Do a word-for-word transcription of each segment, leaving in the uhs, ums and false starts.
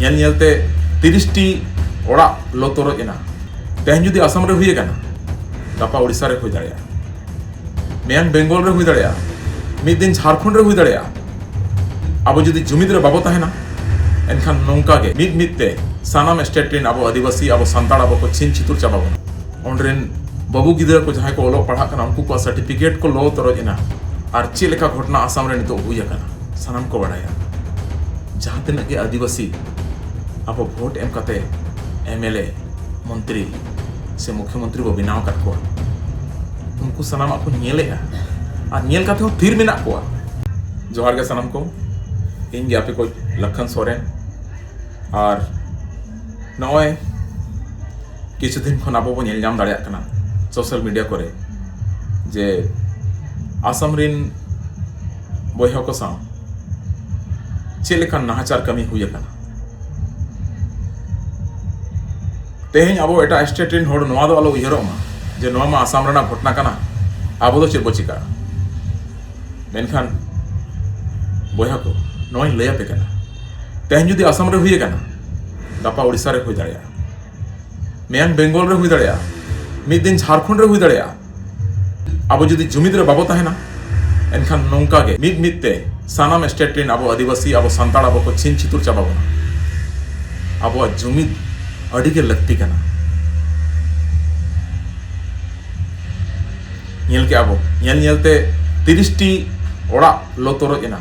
ᱧᱮᱞ ᱧᱮᱞᱛᱮ ᱛᱤᱨᱤᱥ ᱴᱤ ᱚᱲᱟᱜ ᱞᱚ ᱛᱚᱨᱚᱡ ᱮᱱᱟ᱾ ᱛᱮᱦᱮᱧ ᱡᱩᱫᱤ ᱟᱥᱟᱢ ᱨᱮ ᱦᱩᱭ ᱟᱠᱟᱱᱟ, ᱜᱟᱯᱟ ᱳᱰᱤᱥᱟ ᱨᱮ ᱦᱩᱭ ᱫᱟᱲᱮᱭᱟᱜᱼᱟ, ᱢᱮᱭᱟᱝ ᱵᱮᱝᱜᱚᱞ ᱨᱮ ᱦᱩᱭ ᱫᱟᱲᱮᱭᱟᱜᱼᱟ, ᱢᱤᱫ ᱫᱤᱱ ᱡᱷᱟᱲᱠᱷᱚᱸᱰ ᱨᱮ ᱦᱩᱭ ᱫᱟᱲᱮᱭᱟᱜᱼᱟ᱾ ᱟᱵᱚ ᱡᱩᱫᱤ ᱡᱩᱢᱤᱫ ᱨᱮ ᱵᱟᱵᱚ ᱛᱟᱦᱮᱱᱟ, ᱮᱱᱠᱷᱟᱱ ᱱᱚᱝᱠᱟ ᱜᱮ ᱢᱤᱫ ᱢᱤᱫ ᱛᱮ ᱥᱟᱱᱟᱢ ᱥᱴᱮᱴ ᱨᱮᱱ ᱟᱵᱚ ᱟᱹᱫᱤᱵᱟᱹᱥᱤ, ᱟᱵᱚ ᱥᱟᱱᱛᱟᱲ, ᱟᱵᱚ ᱠᱚ ᱪᱷᱤᱱ ᱪᱷᱤᱛᱩᱨ ᱪᱟᱵᱟ ᱵᱚᱱᱟ᱾ ᱚᱸᱰᱮ ᱨᱮᱱ ᱵᱟᱹᱵᱩ ᱜᱤᱫᱽᱨᱟᱹ ᱠᱚ ᱡᱟᱦᱟᱸᱭ ᱠᱚ ᱚᱞᱚᱜ ᱯᱟᱲᱦᱟᱜ ᱠᱟᱱᱟ, ᱩᱱᱠᱩ ᱠᱚᱣᱟᱜ ᱥᱟᱨᱴᱤᱯᱷᱤᱠᱮᱴ ᱠᱚ ᱞᱚ ᱛᱚᱨᱚᱡ ᱮᱱᱟ᱾ ᱟᱨ ᱪᱮᱫ ᱞᱮᱠᱟ ᱜᱷᱚᱴᱚᱱᱟ ᱟᱥᱟᱢ ᱨᱮ ᱱᱤᱛᱚᱜ ᱦᱩᱭ ᱟᱠᱟᱱᱟ, ᱥᱟᱱᱟᱢ ᱠᱚ ᱵᱟᱲᱟᱭᱟ᱾ ᱡᱟᱦᱟᱸ ᱛᱤᱱᱟᱹᱜ ᱜᱮ ᱟᱹᱫᱤᱵᱟᱹᱥᱤ ᱟᱵᱚ ᱵᱷᱳᱴ ᱮᱢ ᱠᱟᱛᱮ ᱮᱢ ᱮᱞ ᱮ, ᱢᱚᱱᱛᱨᱤ ᱥᱮ ᱢᱩᱠᱷᱭᱚᱢᱚᱱᱛᱨᱤ ᱵᱚ ᱵᱮᱱᱟᱣ ᱟᱠᱟᱫ ᱠᱚᱣᱟ, ᱩᱱᱠᱩ ᱥᱟᱱᱟᱢᱟᱜ ᱠᱚ ᱧᱮᱞᱮᱜᱼᱟ ᱟᱨ ᱧᱮᱞ ᱠᱟᱛᱮ ᱦᱚᱸ ᱛᱷᱤᱨ ᱢᱮᱱᱟᱜ ᱠᱚᱣᱟ᱾ ᱡᱚᱦᱟᱨ ᱜᱮ ᱥᱟᱱᱟᱢ ᱠᱚ, ᱤᱧ ᱜᱮ ᱟᱯᱮ ᱠᱚ ᱞᱟᱠᱷᱟᱱ ᱥᱚᱨᱮᱱ᱾ ᱟᱨ ᱱᱚᱜᱼᱚᱭ ᱠᱤᱪᱷᱩ ᱫᱤᱱ ᱠᱷᱚᱱ ᱟᱵᱚ ᱵᱚ ᱧᱮᱞ ᱧᱟᱢ ᱫᱟᱲᱮᱭᱟᱜ ᱠᱟᱱᱟ ᱥᱳᱥᱟᱞ ᱢᱤᱰᱤᱭᱟ ᱠᱚᱨᱮ ᱡᱮ ᱟᱥᱟᱢ ᱨᱤᱱ ᱵᱚᱭᱦᱟ ᱠᱚ ᱥᱟᱶ ᱪᱮᱫ ᱞᱮᱠᱟᱱ ᱱᱟᱦᱟᱪᱟᱨ ᱠᱟᱹᱢᱤ ᱦᱩᱭ ᱟᱠᱟᱱᱟ᱾ ᱛᱮᱦᱮᱧ ᱟᱵᱚ ᱮᱴᱟᱜ ᱥᱴᱮᱴ ᱨᱤᱱ ᱦᱚᱲ ᱱᱚᱣᱟ ᱫᱚ ᱟᱞᱚ ᱩᱭᱦᱟᱹᱨᱚᱜ ᱢᱟ ᱡᱮ ᱱᱚᱣᱟ ᱢᱟ ᱟᱥᱟᱢ ᱨᱮᱱᱟᱜ ᱜᱷᱚᱴᱚᱱᱟ ᱠᱟᱱᱟ, ᱟᱵᱚ ᱫᱚ ᱪᱮᱫ ᱵᱚ ᱪᱤᱠᱟᱹᱜᱼᱟ᱾ ᱢᱮᱱᱠᱷᱟᱱ ᱵᱚᱭᱦᱟ ᱠᱚ, ᱱᱚᱣᱟᱧ ᱞᱟᱹᱭ ᱟᱯᱮ ᱠᱟᱱᱟ, ᱛᱮᱦᱮᱧ ᱡᱩᱫᱤ ᱟᱥᱟᱢ ᱨᱮ ᱦᱩᱭ ᱟᱠᱟᱱᱟ, ᱜᱟᱯᱟ ᱳᱰᱤᱥᱟ ᱨᱮ ᱦᱩᱭ ᱫᱟᱲᱮᱭᱟᱜᱼᱟ, ᱢᱮᱭᱟᱝ ᱵᱮᱝᱜᱚᱞ ᱨᱮ ᱦᱩᱭ ᱫᱟᱲᱮᱭᱟᱜᱼᱟ, ᱢᱤᱫ ᱫᱤᱱ ᱡᱷᱟᱲᱠᱷᱚᱸᱰ ᱨᱮ ᱦᱩᱭ ᱫᱟᱲᱮᱭᱟᱜᱼᱟ᱾ ᱟᱵᱚ ᱡᱩᱫᱤ ᱡᱩᱢᱤᱫ ᱨᱮ ᱵᱟᱵᱚ ᱛᱟᱦᱮᱱᱟ, ᱮᱱᱠᱷᱟᱱ ᱱᱚᱝᱠᱟ ᱜᱮ ᱢᱤᱫ ᱢᱤᱫ ᱛᱮ ᱥᱟᱱᱟᱢ ᱥᱴᱮᱴ ᱨᱮᱱ ᱟᱵᱚ ᱟᱹᱫᱤᱵᱟᱹᱥᱤ, ᱟᱵᱚ ᱥᱟᱱᱛᱟᱲ, ᱟᱵᱚ ᱠᱚ ᱪᱷᱤᱱ ᱪᱷᱤᱛᱩᱨ ᱪᱟᱵᱟ ᱵᱚᱱᱟ᱾ ᱟᱵᱚᱣᱟᱜ ᱡᱩᱢᱤᱫ ᱟᱹᱰᱤ ᱜᱮ ᱞᱟᱹᱠᱛᱤ ᱠᱟᱱᱟ᱾ ᱧᱮᱞ ᱠᱮᱜᱼᱟ ᱵᱚ, ᱧᱮᱞ ᱧᱮᱞᱛᱮ ᱛᱤᱨᱤᱥ ᱴᱤ ᱚᱲᱟᱜ ᱞᱚ ᱛᱚᱨᱚᱡ ᱮᱱᱟ᱾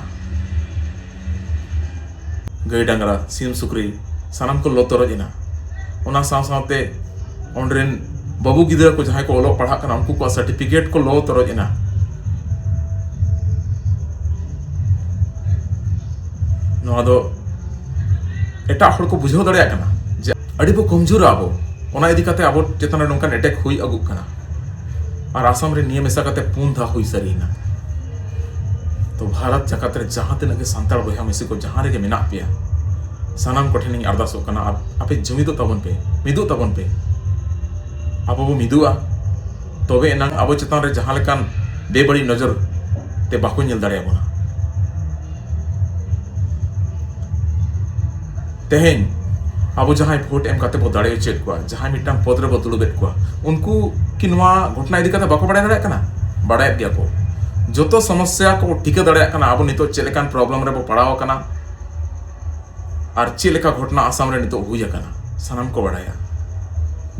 ᱜᱟᱹᱭ ᱰᱟᱝᱨᱟ, ᱥᱤᱢ ᱥᱩᱠᱨᱤ ᱥᱟᱱᱟᱢ ᱠᱚ ᱞᱚ ᱛᱚᱨᱚᱡ ᱮᱱᱟ᱾ ᱚᱱᱟ ᱥᱟᱶ ᱥᱟᱶᱛᱮ ᱚᱸᱰᱮ ᱨᱮᱱ ᱵᱟᱹᱵᱩ ᱜᱤᱫᱽᱨᱟᱹ ᱠᱚ ᱡᱟᱦᱟᱸᱭ ᱠᱚ ᱚᱞᱚᱜ ᱯᱟᱲᱦᱟᱜ ᱠᱟᱱᱟ, ᱩᱱᱠᱩ ᱠᱚᱣᱟᱜ ᱥᱟᱨᱴᱤᱯᱷᱤᱠᱮᱴ ᱠᱚ ᱞᱚ ᱛᱚᱨᱚᱡ ᱮᱱᱟ᱾ ᱱᱚᱣᱟ ᱫᱚ ᱮᱴᱟᱜ ᱦᱚᱲ ᱠᱚ ᱵᱩᱡᱷᱟᱹᱣ ᱫᱟᱲᱮᱭᱟᱜ ᱠᱟᱱᱟ ᱡᱮ ᱟᱹᱰᱤ ᱵᱚ ᱠᱚᱢᱡᱳᱨᱟ ᱟᱵᱚ, ᱚᱱᱟ ᱤᱫᱤ ᱠᱟᱛᱮ ᱟᱵᱚ ᱪᱮᱛᱟᱱ ᱨᱮ ᱱᱚᱝᱠᱟᱱ ᱮᱴᱮᱠ ᱦᱩᱭ ᱟᱹᱜᱩᱜ ᱠᱟᱱᱟ᱾ ᱟᱨ ᱟᱥᱟᱢ ᱨᱮ ᱱᱤᱭᱟᱹ ᱢᱮᱥᱟ ᱠᱟᱛᱮ ᱯᱩᱱ ᱫᱷᱟᱣ ᱦᱩᱭ ᱥᱟᱹᱨᱤᱭᱮᱱᱟ᱾ ᱛᱚ ᱵᱷᱟᱨᱚᱛ ᱡᱟᱠᱟᱛ ᱨᱮ ᱡᱟᱦᱟᱸ ᱛᱤᱱᱟᱹᱜ ᱜᱮ ᱥᱟᱱᱛᱟᱲ ᱵᱚᱭᱦᱟ ᱢᱤᱥᱤ ᱠᱚ ᱡᱟᱦᱟᱸ ᱨᱮᱜᱮ ᱢᱮᱱᱟᱜ ᱯᱮᱭᱟ, ᱥᱟᱱᱟᱢ ᱠᱚᱴᱷᱮᱱᱤᱧ ᱟᱨᱫᱟᱥᱚᱜ ᱠᱟᱱᱟ, ᱟᱯ-, ᱟᱯᱮ ᱡᱩᱢᱤᱫᱚᱜ ᱛᱟᱵᱚᱱ ᱯᱮ, ᱢᱤᱫᱚᱜ ᱛᱟᱵᱚᱱ ᱯᱮ᱾ ᱟᱵᱚ ᱵᱚ ᱢᱤᱫᱚᱜᱼᱟ, ᱛᱚᱵᱮ ᱮᱱᱟᱝ ᱟᱵᱚ ᱪᱮᱛᱟᱱ ᱨᱮ ᱡᱟᱦᱟᱸ ᱞᱮᱠᱟᱱ ᱵᱮᱵᱟᱹᱲᱤᱡ ᱱᱚᱡᱚᱨ ᱛᱮ ᱵᱟᱠᱚ ᱧᱮᱞ ᱫᱟᱲᱮᱭᱟᱵᱚᱱᱟ᱾ ᱛᱮᱦᱮᱧ ᱟᱵᱚ ᱡᱟᱦᱟᱸᱭ ᱵᱷᱳᱴ ᱮᱢ ᱠᱟᱛᱮ ᱵᱚ ᱫᱟᱲᱮ ᱦᱚᱪᱚᱭᱮᱫ ᱠᱚᱣᱟ, ᱡᱟᱦᱟᱸᱭ ᱢᱤᱫᱴᱟᱝ ᱯᱚᱫᱽ ᱨᱮᱵᱚ ᱫᱩᱲᱩᱵᱮᱫ ᱠᱚᱣᱟ, ᱩᱱᱠᱩ ᱠᱤ ᱱᱚᱣᱟ ᱜᱷᱚᱴᱚᱱᱟ ᱤᱫᱤ ᱠᱟᱛᱮ ᱵᱟᱠᱚ ᱵᱟᱲᱟᱭ ᱫᱟᱲᱮᱭᱟᱜ ᱠᱟᱱᱟ? ᱵᱟᱲᱟᱭᱮᱫ ᱜᱮᱭᱟ ᱠᱚ᱾ ᱡᱚᱛᱚ ᱥᱚᱢᱚᱥᱭᱟ ᱠᱚ ᱴᱷᱤᱠᱟᱹ ᱫᱟᱲᱮᱭᱟᱜ ᱠᱟᱱᱟ, ᱟᱵᱚ ᱱᱤᱛᱚᱜ ᱪᱮᱫ ᱞᱮᱠᱟᱱ ᱯᱨᱚᱵᱞᱮᱢ ᱨᱮᱵᱚ ᱯᱟᱲᱟᱣ ᱟᱠᱟᱱᱟ ᱟᱨ ᱪᱮᱫ ᱞᱮᱠᱟ ᱜᱷᱚᱴᱚᱱᱟ ᱟᱥᱟᱢ ᱨᱮ ᱱᱤᱛᱚᱜ ᱦᱩᱭ ᱟᱠᱟᱱᱟ, ᱥᱟᱱᱟᱢ ᱠᱚ ᱵᱟᱲᱟᱭᱟ᱾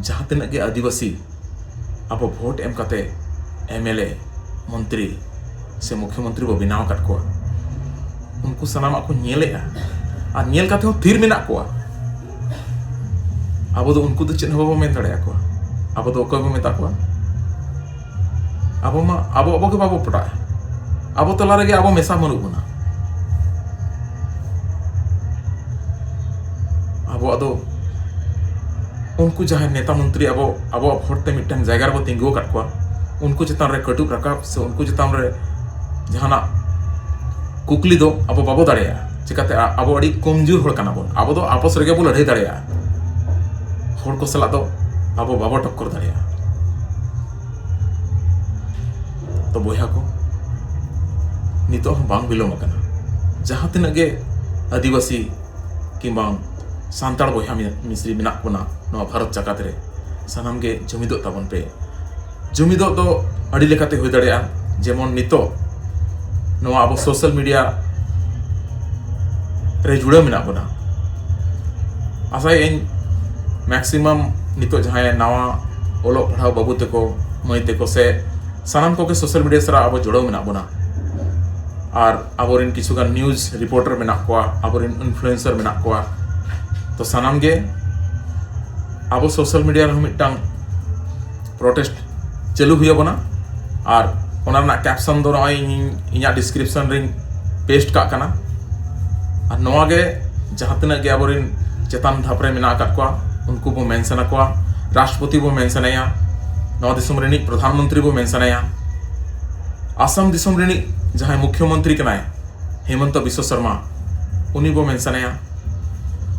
ᱡᱟᱦᱟᱸ ᱛᱤᱱᱟᱹᱜ ᱜᱮ ᱟᱹᱫᱤᱵᱟᱹᱥᱤ ᱟᱵᱚ ᱵᱷᱳᱴ ᱮᱢ ᱠᱟᱛᱮ ᱮᱢ ᱮᱞ ᱮ, ᱢᱚᱱᱛᱨᱤ ᱥᱮ ᱢᱩᱠᱷᱭᱚᱢᱚᱱᱛᱨᱤ ᱵᱚ ᱵᱮᱱᱟᱣ ᱟᱠᱟᱫ ᱠᱚᱣᱟ, ᱩᱱᱠᱩ ᱥᱟᱱᱟᱢᱟᱜ ᱠᱚ ᱧᱮᱞᱮᱜᱼᱟ ᱟᱨ ᱧᱮᱞ ᱠᱟᱛᱮ ᱦᱚᱸ ᱛᱷᱤᱨ ᱢᱮᱱᱟᱜ ᱠᱚᱣᱟ᱾ ᱟᱵᱚ ᱫᱚ ᱩᱱᱠᱩ ᱫᱚ ᱪᱮᱫ ᱦᱚᱸ ᱵᱟᱵᱚ ᱢᱮᱱ ᱫᱟᱲᱮᱭᱟᱠᱚᱣᱟ᱾ ᱟᱵᱚ ᱫᱚ ᱚᱠᱚᱭ ᱵᱚ ᱢᱮᱛᱟ ᱠᱚᱣᱟ? ᱟᱵᱚ ᱢᱟ ᱟᱵᱚ ᱟᱵᱚ ᱜᱮ ᱵᱟᱵᱚ ᱯᱚᱴᱟᱜᱼᱟ᱾ ᱟᱵᱚ ᱛᱟᱞᱟ ᱨᱮᱜᱮ ᱟᱵᱚ ᱢᱮᱥᱟ ᱵᱟᱹᱱᱩᱜ ᱵᱚᱱᱟ᱾ ᱟᱵᱚᱣᱟᱜ ᱫᱚ ᱩᱱᱠᱩ ᱡᱟᱦᱟᱸᱭ ᱱᱮᱛᱟ ᱢᱚᱱᱛᱨᱤ ᱟᱵᱚ ᱟᱵᱚᱣᱟᱜ ᱵᱷᱳᱴ ᱛᱮ ᱢᱤᱫᱴᱟᱝ ᱡᱟᱭᱜᱟ ᱨᱮᱵᱚ ᱛᱤᱸᱜᱩ ᱟᱠᱟᱫ ᱠᱚᱣᱟ, ᱩᱱᱠᱩ ᱪᱮᱛᱟᱱ ᱨᱮ ᱠᱟᱹᱴᱩᱵ ᱨᱟᱠᱟᱵ ᱥᱮ ᱩᱱᱠᱩ ᱪᱮᱛᱟᱱ ᱨᱮ ᱡᱟᱦᱟᱱᱟᱜ ᱠᱩᱠᱞᱤ ᱫᱚ ᱟᱵᱚ ᱵᱟᱵᱚ ᱫᱟᱲᱮᱭᱟᱜᱼᱟ᱾ ᱪᱤᱠᱟᱹᱛᱮ? ᱟ- ᱟᱵᱚ ᱟᱹᱰᱤ ᱠᱚᱢᱡᱳᱨ ᱦᱚᱲ ᱠᱟᱱᱟ ᱵᱚᱱ᱾ ᱟᱵᱚ ᱫᱚ ᱟᱯᱚᱥ ᱨᱮᱜᱮ ᱵᱚ ᱞᱟᱹᱲᱦᱟᱹᱭ ᱫᱟᱲᱮᱭᱟᱜᱼᱟ, ᱦᱚᱲ ᱠᱚ ᱥᱟᱞᱟᱜ ᱫᱚ ᱟᱵᱚ ᱵᱟᱵᱚ ᱴᱚᱠᱠᱚᱨ ᱫᱟᱲᱮᱭᱟᱜᱼᱟ᱾ ᱛᱚ ᱵᱚᱭᱦᱟ ᱠᱚ, ᱱᱤᱛᱚᱜ ᱦᱚᱸ ᱵᱟᱝ ᱵᱤᱞᱚᱢ ᱟᱠᱟᱱᱟ᱾ ᱡᱟᱦᱟᱸ ᱛᱤᱱᱟᱹᱜ ᱜᱮ ᱟᱹᱫᱤᱵᱟᱹᱥᱤ ᱠᱤᱝᱵᱟ ᱥᱟᱱᱛᱟᱲ ᱵᱚᱭᱦᱟ ᱢᱤ- ᱢᱤᱥᱨᱤ ᱢᱮᱱᱟᱜ ᱵᱚᱱᱟ ᱱᱚᱣᱟ ᱵᱷᱟᱨᱚᱛ ᱡᱟᱠᱟᱛ ᱨᱮ, ᱥᱟᱱᱟᱢ ᱜᱮ ᱡᱩᱢᱤᱫᱚᱜ ᱛᱟᱵᱚᱱ ᱯᱮ᱾ ᱡᱩᱢᱤᱫᱚᱜ ᱫᱚ ᱟᱹᱰᱤ ᱞᱮᱠᱟᱛᱮ ᱦᱩᱭ ᱫᱟᱲᱮᱭᱟᱜᱼᱟ, ᱡᱮᱢᱚᱱ ᱱᱤᱛᱚᱜ ᱱᱚᱣᱟ ᱟᱵᱚ ᱥᱳᱥᱟᱞ ᱢᱤᱰᱤᱭᱟ ᱨᱮ ᱡᱩᱲᱟᱹᱣ ᱢᱮᱱᱟᱜ ᱵᱚᱱᱟ᱾ ᱟᱥᱟᱭᱟᱹᱧ ᱢᱮᱠᱥᱤᱢᱟᱢ ᱱᱤᱛᱚᱜ ᱡᱟᱦᱟᱸᱭ ᱱᱟᱣᱟ ᱚᱞᱚᱜ ᱯᱟᱲᱦᱟᱣ ᱵᱟᱹᱵᱩ ᱛᱟᱠᱚ, ᱢᱟᱹᱭ ᱛᱟᱠᱚ ᱥᱮ ᱥᱟᱱᱟᱢ ᱠᱚᱜᱮ ᱥᱳᱥᱟᱞ ᱢᱤᱰᱤᱭᱟ ᱥᱟᱞᱟᱜ ᱟᱵᱚ ᱡᱩᱲᱟᱹᱣ ᱢᱮᱱᱟᱜ ᱵᱚᱱᱟ᱾ ᱟᱨ ᱟᱵᱚᱨᱮᱱ ᱠᱤᱪᱷᱩᱜᱟᱱ ᱱᱤᱭᱩᱡᱽ ᱨᱤᱯᱳᱨᱴᱟᱨ ᱢᱮᱱᱟᱜ ᱠᱚᱣᱟ, ᱟᱵᱚᱨᱮᱱ ᱤᱱᱯᱷᱞᱩᱭᱮᱱᱥᱟᱨ ᱢᱮᱱᱟᱜ ᱠᱚᱣᱟ᱾ ᱛᱚ ᱥᱟᱱᱟᱢ ᱜᱮ ᱟᱵᱚ ᱥᱳᱥᱟᱞ ᱢᱤᱰᱤᱭᱟ ᱨᱮᱦᱚᱸ ᱢᱤᱫᱴᱟᱝ ᱯᱨᱚᱴᱮᱥᱴ ᱪᱟᱹᱞᱩ ᱦᱩᱭ ᱟᱵᱚᱱᱟ᱾ ᱟᱨ ᱚᱱᱟ ᱨᱮᱱᱟᱜ ᱠᱮᱯᱥᱚᱱ ᱫᱚ ᱱᱚᱜᱼᱚᱭ ᱤᱧ ᱤᱧᱟᱹᱜ ᱰᱤᱥᱠᱨᱤᱯᱥᱚᱱ ᱨᱤᱧ ᱯᱮᱥᱴ ᱠᱟᱜ ᱠᱟᱱᱟ᱾ ᱟᱨ ᱱᱚᱣᱟ ᱜᱮ ᱡᱟᱦᱟᱸ ᱛᱤᱱᱟᱹᱜ ᱜᱮ ᱟᱵᱚᱨᱮᱱ ᱪᱮᱛᱟᱱ ᱫᱷᱟᱯ ᱨᱮ ᱢᱮᱱᱟᱜ ᱟᱠᱟᱫ ᱠᱚᱣᱟ, ᱩᱱᱠᱩ ᱵᱚ ᱢᱮᱱᱥᱟᱱ ᱟᱠᱚᱣᱟ, ᱨᱟᱥᱴᱨᱚᱯᱚᱛᱤ ᱵᱚ ᱢᱮᱱᱥᱟᱱᱟᱭᱟ, ᱱᱚᱣᱟ ᱫᱤᱥᱚᱢ ᱨᱤᱱᱤᱡ ᱯᱨᱚᱫᱷᱟᱱ ᱢᱚᱱᱛᱨᱤ ᱵᱚ ᱢᱮᱱᱥᱟᱱᱟᱭᱟ, ᱟᱥᱟᱢ ᱫᱤᱥᱚᱢ ᱨᱤᱱᱤᱡ ᱡᱟᱦᱟᱸᱭ ᱢᱩᱠᱷᱭᱚᱢᱚᱱᱛᱨᱤ ᱠᱟᱱᱟᱭ ᱦᱮᱢᱚᱱᱛᱚ ᱵᱤᱥᱣᱚ ᱥᱚᱨᱢᱟ, ᱩᱱᱤ ᱵᱚ ᱢᱮᱱᱥᱟᱱᱟᱭᱟ᱾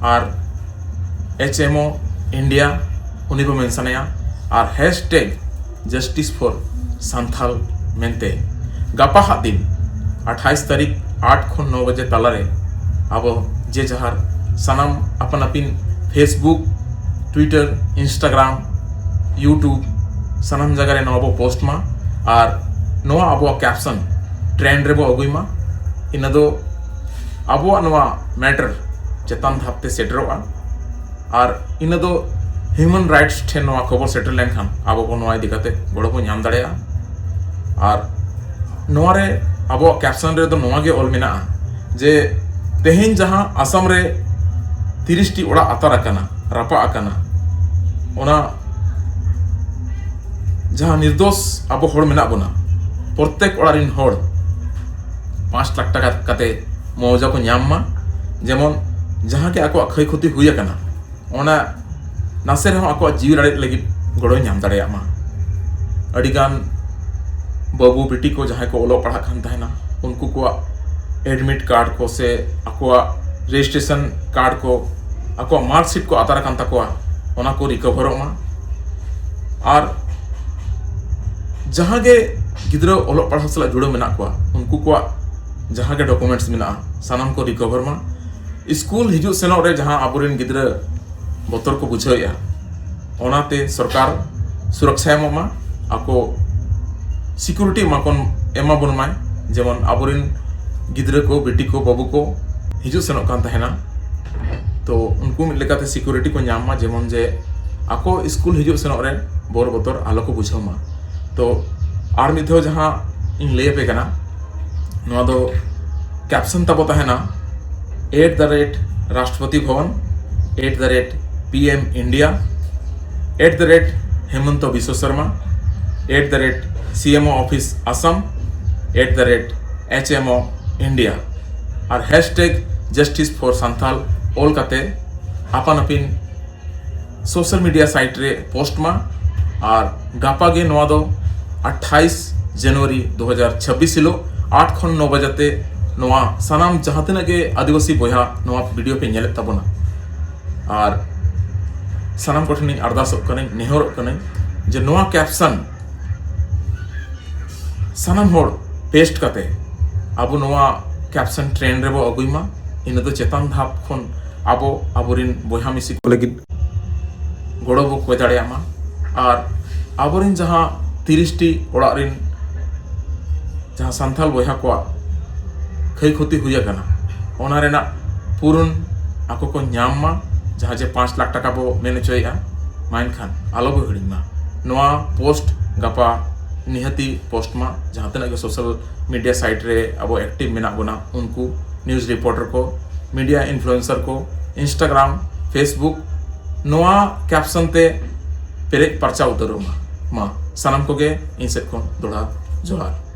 ᱟᱨ ᱮᱭᱤᱪ ᱮᱢ ᱳ ᱤᱱᱰᱤᱭᱟ, ᱩᱱᱤ ᱵᱚ ᱢᱮᱱᱥᱟᱱᱟᱭᱟ᱾ ᱟᱨ ᱦᱮᱥᱴᱮᱜᱽ ᱡᱟᱥᱴᱤᱥ ᱯᱷᱚᱨ ᱥᱟᱱᱛᱷᱟᱞ ᱢᱮᱱᱛᱮ ᱜᱟᱯᱟ ᱦᱟᱜ ᱫᱤᱱ ᱟᱴᱷᱟᱭᱤᱥ ᱛᱟᱹᱨᱤᱠᱷ ᱟᱴ ᱠᱷᱚᱱ ᱱᱚ ᱵᱟᱡᱮ ᱛᱟᱞᱟᱨᱮ ᱟᱵᱚ ᱡᱮ ᱡᱟᱦᱟᱨ ᱥᱟᱱᱟᱢ ᱟᱯᱟᱱ ᱟᱹᱯᱤᱱ Facebook, Twitter, Instagram, YouTube, ᱥᱟᱱᱟᱢ ᱡᱟᱭᱜᱟ ᱨᱮ ᱱᱚᱣᱟ ᱵᱚ ᱯᱳᱥᱴ ᱢᱟ᱾ ᱟᱨ ᱱᱚᱣᱟ ᱟᱵᱚᱣᱟᱜ ᱠᱮᱯᱥᱚᱱ ᱴᱨᱮᱱᱰ ᱨᱮᱵᱚ ᱟᱹᱜᱩᱭ ᱢᱟ᱾ ᱤᱱᱟᱹ ᱫᱚ ᱟᱵᱚᱣᱟᱜ ᱱᱚᱣᱟ ᱢᱮᱴᱟᱨ ᱪᱮᱛᱟᱱ ᱫᱷᱟᱯ ᱛᱮ ᱥᱮᱴᱮᱨᱚᱜᱼᱟ᱾ ᱟᱨ ᱤᱱᱟᱹ ᱫᱚ ᱦᱤᱭᱩᱢᱮᱱ ᱨᱟᱭᱤᱴᱥ ᱴᱷᱮᱱ ᱱᱚᱣᱟ ᱠᱷᱚᱵᱚᱨ ᱥᱮᱴᱮᱨ ᱞᱮᱱᱠᱷᱟᱱ ᱟᱵᱚ ᱵᱚ ᱱᱚᱣᱟ ᱤᱫᱤ ᱠᱟᱛᱮ ᱜᱚᱲᱚ ᱵᱚ ᱧᱟᱢ ᱫᱟᱲᱮᱭᱟᱜᱼᱟ᱾ ᱟᱨ ᱱᱚᱣᱟ ᱨᱮ ᱟᱵᱚᱣᱟᱜ ᱠᱮᱯᱥᱚᱱ ᱨᱮᱫᱚ ᱱᱚᱣᱟ ᱜᱮ ᱚᱞ ᱢᱮᱱᱟᱜᱼᱟ ᱡᱮ ᱛᱮᱦᱮᱧ ᱡᱟᱦᱟᱸ ᱟᱥᱟᱢ ᱨᱮ ᱛᱤᱨᱤᱥ ᱴᱤ ᱚᱲᱟᱜ ᱟᱛᱟᱨ ᱟᱠᱟᱱᱟ, ᱨᱟᱯᱟᱜ ᱟᱠᱟᱱᱟ, ᱚᱱᱟ ᱡᱟᱦᱟᱸ ᱱᱤᱨᱫᱳᱥ ᱟᱵᱚ ᱦᱚᱲ ᱢᱮᱱᱟᱜ ᱵᱚᱱᱟ, ᱯᱨᱚᱛᱛᱮᱠ ᱚᱲᱟᱜ ᱨᱤᱱ ᱦᱚᱲ ᱯᱟᱸᱪ ᱞᱟᱠᱷ ᱴᱟᱠᱟ ᱠᱟᱛᱮ ᱢᱩᱟᱣᱡᱟ ᱠᱚ ᱧᱟᱢ ᱢᱟ᱾ ᱡᱮᱢᱚᱱ ᱡᱟᱦᱟᱸ ᱜᱮ ᱟᱠᱚᱣᱟᱜ ᱠᱷᱚᱭ ᱠᱷᱚᱛᱤ ᱦᱩᱭ ᱟᱠᱟᱱᱟ, ᱚᱱᱟ ᱱᱟᱥᱮ ᱨᱮᱦᱚᱸ ᱟᱠᱚᱣᱟᱜ ᱡᱤᱣᱤ ᱨᱟᱲᱮᱡ ᱞᱟᱹᱜᱤᱫ ᱜᱚᱲᱚᱭ ᱧᱟᱢ ᱫᱟᱲᱮᱭᱟᱜ ᱢᱟ᱾ ᱟᱹᱰᱤᱜᱟᱱ ᱵᱟᱹᱵᱩ ᱵᱤᱴᱤ ᱠᱚ ᱡᱟᱦᱟᱸᱭ ᱠᱚ ᱚᱞᱚᱜ ᱯᱟᱲᱦᱟᱜ ᱠᱟᱱ ᱛᱟᱦᱮᱱᱟ, ᱩᱱᱠᱩ ᱠᱚᱣᱟᱜ ᱮᱰᱢᱤᱴ ᱠᱟᱨᱰ ᱠᱚ ᱥᱮ ᱟᱠᱚᱣᱟᱜ ᱨᱮᱡᱤᱥᱴᱨᱮᱥᱚᱱ ᱠᱟᱨᱰ ᱠᱚ, ᱟᱠᱚᱣᱟᱜ ᱢᱟᱨᱠᱥᱤᱴ ᱠᱚ ᱟᱛᱟᱨ ᱟᱠᱟᱱ ᱛᱟᱠᱚᱣᱟ, ᱚᱱᱟ ᱠᱚ ᱨᱤᱠᱚᱵᱷᱟᱨᱚᱜ ᱢᱟ᱾ ᱟᱨ ᱡᱟᱦᱟᱸ ᱜᱮ ᱜᱤᱫᱽᱨᱟᱹ ᱚᱞᱚᱜ ᱯᱟᱲᱦᱟᱣ ᱥᱟᱞᱟᱜ ᱡᱩᱲᱟᱹᱣ ᱢᱮᱱᱟᱜ ᱠᱚᱣᱟ, ᱩᱱᱠᱩ ᱠᱚᱣᱟᱜ ᱡᱟᱦᱟᱸ ᱜᱮ ᱰᱚᱠᱩᱢᱮᱱᱴᱥ ᱢᱮᱱᱟᱜᱼᱟ, ᱥᱟᱱᱟᱢ ᱠᱚ ᱨᱤᱠᱚᱵᱷᱟᱨ ᱢᱟ᱾ ᱥᱠᱩᱞ ᱦᱤᱡᱩᱜ ᱥᱮᱱᱚᱜ ᱨᱮ ᱡᱟᱦᱟᱸ ᱟᱵᱚᱨᱮᱱ ᱜᱤᱫᱽᱨᱟᱹ ᱵᱚᱛᱚᱨ ᱠᱚ ᱵᱩᱡᱷᱟᱹᱣᱮᱫᱼᱟ, ᱚᱱᱟᱛᱮ ᱥᱚᱨᱠᱟᱨ ᱥᱩᱨᱚᱠᱥᱟ ᱮᱢᱚᱜ ᱢᱟ, ᱟᱠᱚ ᱥᱤᱠᱩᱨᱤᱴᱤ ᱮᱢᱟ ᱠᱚ, ᱮᱢᱟ ᱵᱚᱱ ᱢᱟᱭ᱾ ᱡᱮᱢᱚᱱ ᱟᱵᱚᱨᱮᱱ ᱜᱤᱫᱽᱨᱟᱹ ᱠᱚ, ᱵᱤᱴᱤ ᱠᱚ, ᱵᱟᱹᱵᱩ ᱠᱚ ᱦᱤᱡᱩᱜ ᱥᱮᱱᱚᱜ ᱠᱟᱱ ᱛᱟᱦᱮᱱᱟ, ᱛᱚ ᱩᱱᱠᱩ ᱢᱤᱫ ᱞᱮᱠᱟᱛᱮ ᱥᱤᱠᱩᱨᱤᱴᱤ ᱠᱚ ᱧᱟᱢ ᱢᱟ, ᱡᱮᱢᱚᱱ ᱡᱮ ᱟᱠᱚ ᱥᱠᱩᱞ ᱦᱤᱡᱩᱜ ᱥᱮᱱᱚᱜ ᱨᱮ ᱵᱚᱨ ᱵᱚᱛᱚᱨ ᱟᱞᱚ ᱠᱚ ᱵᱩᱡᱷᱟᱹᱣ ᱢᱟ᱾ ᱛᱚ ᱟᱨ ᱢᱤᱫ ᱫᱷᱟᱣ ᱡᱟᱦᱟᱸ ᱤᱧ ᱞᱟᱹᱭ ᱟᱯᱮ ᱠᱟᱱᱟ, ᱱᱚᱣᱟ ᱫᱚ ᱠᱮᱯᱥᱚᱱ ᱛᱟᱵᱚ ᱛᱟᱦᱮᱱᱟ, at the rate Rashtrapati Bhavan, at the rate P M India, at the rate Hemanta Biswa Sarma, at the rate C M O Office Assam, at the rate H M O India, R ᱦᱮᱥᱴᱮᱜᱽ Justice for Santhal ᱚᱞ ᱠᱟᱛᱮ ᱟᱯᱟᱱ ᱟᱹᱯᱤᱱ social media site ᱨᱮ post ᱢᱟ᱾ ᱟᱨ ᱜᱟᱯᱟ ᱜᱮ, ᱱᱚᱣᱟ ᱫᱚ ᱟᱴᱷᱟᱭᱤᱥ ᱡᱟᱱᱩᱣᱟᱨᱤ ᱫᱩ ᱦᱟᱡᱟᱨ ᱪᱷᱟᱵᱵᱤᱥ ᱦᱤᱞᱳᱜ ᱟᱴ ᱠᱷᱚᱱ ᱱᱚ ᱵᱟᱡᱟᱛᱮ ᱱᱚᱣᱟ ᱥᱟᱱᱟᱢ ᱡᱟᱦᱟᱸ ᱛᱤᱱᱟᱹᱜ ᱜᱮ ᱟᱹᱫᱤᱵᱟᱹᱥᱤ ᱵᱚᱭᱦᱟ ᱱᱚᱣᱟ ᱵᱷᱤᱰᱤᱭᱳ ᱯᱮ ᱧᱮᱞᱮᱫ ᱛᱟᱵᱚᱱᱟ, ᱟᱨ ᱥᱟᱱᱟᱢ ᱠᱚᱴᱷᱮᱱᱤᱧ ᱟᱨᱫᱟᱥᱚᱜ ᱠᱟᱹᱱᱟᱹᱧ, ᱱᱮᱦᱚᱨᱚᱜ ᱠᱟᱹᱱᱟᱹᱧ ᱡᱮ ᱱᱚᱣᱟ ᱠᱮᱯᱥᱚᱱ ᱥᱟᱱᱟᱢ ᱦᱚᱲ ᱯᱮᱥᱴ ᱠᱟᱛᱮ ᱟᱵᱚ ᱱᱚᱣᱟ ᱠᱮᱯᱥᱚᱱ ᱴᱨᱮᱱᱰ ᱨᱮᱵᱚ ᱟᱹᱜᱩᱭ ᱢᱟ᱾ ᱤᱱᱟᱹ ᱫᱚ ᱪᱮᱛᱟᱱ ᱫᱷᱟᱯ ᱠᱷᱚᱱ ᱟᱵᱚ ᱟᱵᱚᱨᱮᱱ ᱵᱚᱭᱦᱟ ᱢᱤᱥᱤ ᱠᱚ ᱞᱟᱹᱜᱤᱫ ᱜᱚᱲᱚ ᱵᱚ ᱠᱚᱭ ᱫᱟᱲᱮᱭᱟᱜ ᱢᱟ᱾ ᱟᱨ ᱟᱵᱚᱨᱮᱱ ᱡᱟᱦᱟᱸ ᱛᱤᱨᱤᱥ ᱴᱤ ᱚᱲᱟᱜ ᱨᱮᱱ ᱡᱟᱦᱟᱸ ᱥᱟᱱᱛᱟᱲ ᱵᱚᱭᱦᱟ ᱠᱚᱣᱟᱜ ᱠᱷᱟᱹᱭ ᱠᱷᱚᱛᱤ ᱦᱩᱭ ᱟᱠᱟᱱᱟ, ᱚᱱᱟ ᱨᱮᱱᱟᱜ ᱯᱩᱨᱩᱱ ᱟᱠᱚ ᱠᱚ ᱧᱟᱢ ᱢᱟ᱾ ᱡᱟᱦᱟᱸ ᱡᱮ ᱯᱟᱸᱪ ᱞᱟᱠᱷ ᱴᱟᱠᱟ ᱵᱚ ᱢᱮᱱ ᱦᱚᱪᱚᱭᱮᱫᱼᱟ, ᱢᱟ ᱮᱱᱠᱷᱟᱱ ᱟᱞᱚ ᱵᱚ ᱦᱤᱲᱤᱧ ᱢᱟ᱾ ᱱᱚᱣᱟ ᱯᱳᱥᱴ ᱜᱟᱯᱟ ᱱᱤᱦᱟᱹᱛᱤ ᱯᱳᱥᱴ ᱢᱟ᱾ ᱡᱟᱦᱟᱸ ᱛᱤᱱᱟᱹᱜ ᱜᱮ ᱥᱳᱥᱟᱞ ᱢᱤᱰᱤᱭᱟ ᱥᱟᱭᱤᱴ ᱨᱮ ᱟᱵᱚ ᱮᱠᱴᱤᱵᱷ ᱢᱮᱱᱟᱜ ᱵᱚᱱᱟ, ᱩᱱᱠᱩ ᱱᱤᱭᱩᱡᱽ ᱨᱤᱯᱳᱨᱴᱟᱨ ᱠᱚ, ᱢᱤᱰᱤᱭᱟ ᱤᱱᱯᱷᱞᱩᱭᱮᱱᱥᱟᱨ ᱠᱚ, ᱤᱱᱥᱴᱟᱜᱨᱟᱢ, ᱯᱷᱮᱥᱵᱩᱠ, ᱱᱚᱣᱟ ᱠᱮᱯᱥᱚᱱ ᱛᱮ ᱯᱮᱨᱮᱡ ᱯᱟᱨᱪᱟᱣ ᱩᱛᱟᱹᱨᱚᱜ ᱢᱟ᱾ ᱢᱟ ᱥᱟᱱᱟᱢ ᱠᱚᱜᱮ ᱤᱧ ᱥᱮᱫ ᱠᱷᱚᱱ ᱫᱚᱦᱲᱟ ᱡᱚᱦᱟᱨ᱾